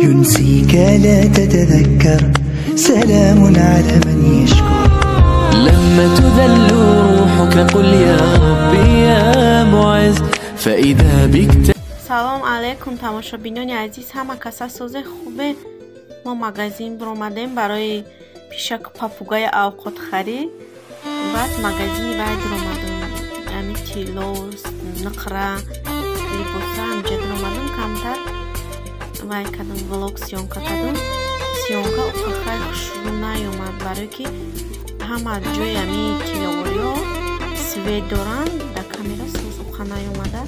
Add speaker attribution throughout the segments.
Speaker 1: ينسيك لا تتذكر سلام على من يشكر
Speaker 2: لما تذل روحك قل يا ربي يا معز فإذا بك.
Speaker 3: Салом алейкум, тамошобинони азиз, ҳама каса созе хубе. Мо магазин биромадем барои пишаку папугаи авқотхарӣ. Баъд магазини вай диромадем, ами тилло, нуқра, либоса ҳамҷа диромадем. Камтар вай кардам, влог съёмка кардам. Съёмка ухахай хушрӯ наёмад, барое ки ҳама ҷои ами тилловориҳо свет доранд, дар камера соз уха наёмада.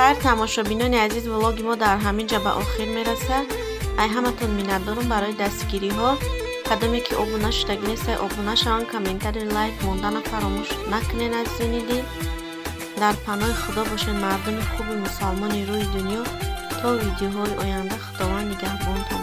Speaker 3: Хайр, тамошобинони азиз, влоги мо дар ҳамин ҷа ба охир мерасад. Ай ҳаматон миннатдорум барои дастгириҳо. Кадоме ки обуна шудагӣ нестай, обуна шаванд, комментарий, лайк мондана фаромӯш накунед. Азизони дил, дар паноҳи Худо бошед, мардуми хуби мусалмони рӯи дунё. То видеоҳои оянда Худованд нигаҳбонтон.